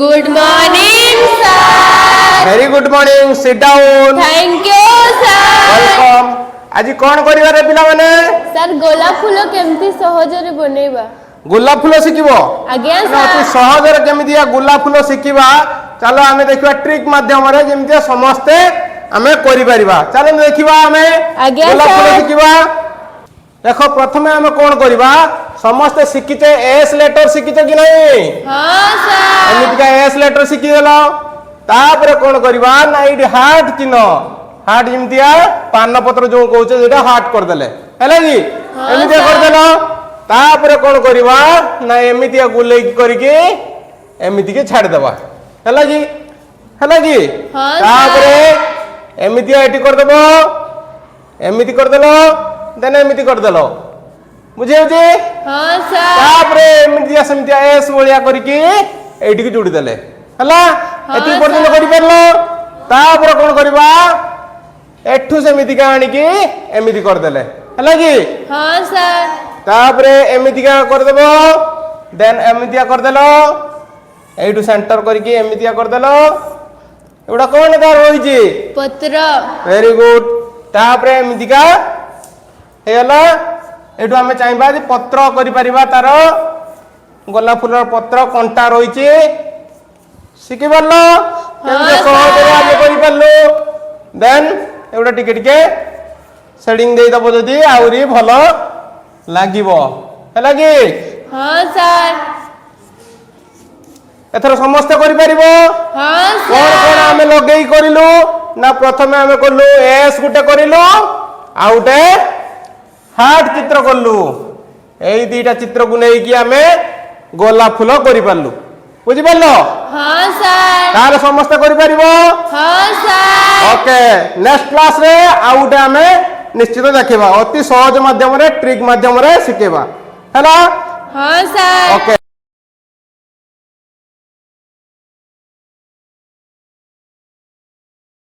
Good morning, sir. Very good morning. Sit down. Thank you, sir. Welcome. ଆଜି କଣ କରିବା ରେ ପିଲାମାନେ? ସାର୍, ଗୋଲାପ ଫୁଲ କେମିତି ସହଜରେ ବନେଇବା? ଗୋଲାପ ଫୁଲ ଶିଖିବ? ଆଜ୍ଞା। ନା, ଅତି ସାର୍। ସହଜରେ କେମିତିଆ ଗୋଲାପ ଫୁଲ ଶିଖିବା, ଚାଲ ଆମେ ଦେଖିବା ଟ୍ରିକ୍ ମାଧ୍ୟମରେ, ଯେମିତିଆ ସମସ୍ତେ ଆମେ କରିପାରିବା। ଚାଲନ୍ତୁ ଦେଖିବା ଆମେ। ଆଜ୍ଞା, ଗୋଲାପ ଫୁଲ ସାର୍। ଶିଖିବା। ଦେଖ, ପ୍ରଥମେ ଆମେ କଣ କରିବା? ସମସ୍ତେ ଶିଖିଛେ, ଏସ୍ ଲେଟର ଶିଖିଛ କି ନାହିଁ? ହଁ ସାର୍। ଏମିତିକା ଏସ୍ ଲେଟର ଶିଖିଗଲ। ତାପରେ କଣ କରିବା ନା, ଏଇଠି ହାର୍ଟ ଚିହ୍ନ, ହାର୍ଟ ଯେମିତିଆ ପାନ ପତ୍ର ଯୋଉ କହୁଛେ, ସେଇଟା ହାର୍ଟ କରିଦେଲେ ହେଲା କି? ହଁ, ଏମିତିଆ ସାର୍। କରିଦେଲ। ତାପରେ କଣ କରିବା ନା, ଏମିତିଆ ଗୁଲେଇକି କରିକି ଏମିତିକି ଛାଡ଼ିଦେବା। ହେଲା କି? ହେଲା କି? ହଁ, ତାପରେ ଏମିତିଆ ଏଠି କରିଦେବ, ଏମିତି କରିଦେଲ, ଦେନ୍ ଏମିତି କରିଦେଲ। ବୁଝିହେଉଛି? ହଁ ସାର୍। ତାପରେ ଏମିତିଆ ସେମିତିଆ ଏସ୍ ଭଳିଆ କରିକି ଏଇଠିକି ଯୋଡ଼ିଦେଲେ ହେଲା। ହଁ, ଏତିକି ପର୍ଯ୍ୟନ୍ତ ସାର୍। କରିପାରିଲ? ତାପରେ କଣ କରିବା? ଏଠୁ ସେମିତିକା ଆଣିକି ଏମିତି କରିଦେଲେ ହେଲା କି? ହଁ ସାର୍। ତାପରେ ଏମିତିକା କରିଦେବ, ଦେନ୍ ଏମିତିଆ କରିଦେଲ, ଏଇଠୁ ସେଣ୍ଟର କରିକି ଏମିତିଆ କରିଦେଲ। ଏଗୁଡ଼ା କଣ ତାର ରହିଛି? ପତ୍ର। Very good. ତାପରେ ଏମିତିକା ହେଇଗଲା। ଏଇଠୁ ଆମେ ଚାହିଁବା ଯେ ପତ୍ର କରିପାରିବା, ତାର ଗୋଲାପ ଫୁଲର ପତ୍ର କଣ୍ଟା ରହିଛି। ଶିଖିପାରିଲ କେମିତି? ହଁ, ସହଜରେ ସାର୍। ଆମେ କରିପାରିଲୁ। ଦେନ୍ ଏଗୁଡ଼ା ଟିକେ ଟିକେ ସେଡ଼ିଂ ଦେଇଦବ ଯଦି, ଆହୁରି ଭଲ ଲାଗିବ। ହେଲା କି? ହଁ ସାର୍। ଏଥର ସମସ୍ତେ କରିପାରିବ? ହଁ। କଣ କଣ ସାର୍। ଆମେ ଲଗେଇ କରିଲୁ ନା, ପ୍ରଥମେ ଆମେ କଲୁ ଏସ୍ ଗୋଟେ କରିଲୁ, ଆଉ ଗୋଟେ ହାର୍ଟ ଚିତ୍ର କଲୁ। ଏଇ ଦିଟା ଚିତ୍ରକୁ ନେଇକି ଆମେ ଗୋଲାପ ଫୁଲ କରିପାରିଲୁ। ବୁଝିପାରିଲ? ହଁ ସାର୍। ତାହେଲେ ସମସ୍ତେ କରିପାରିବ? ହଁ ସାର୍। ଓକେ, ନେକ୍ସଟ କ୍ଲାସରେ ଆଉ ଗୋଟେ ଆମେ ନିଶ୍ଚିତ ଦେଖିବା, ଅତି ସହଜ ମାଧ୍ୟମରେ, ଟ୍ରିକ୍ ମାଧ୍ୟମରେ ଶିଖେଇବା। ହେଲା? ହଁ ସାର୍। ଓକେ।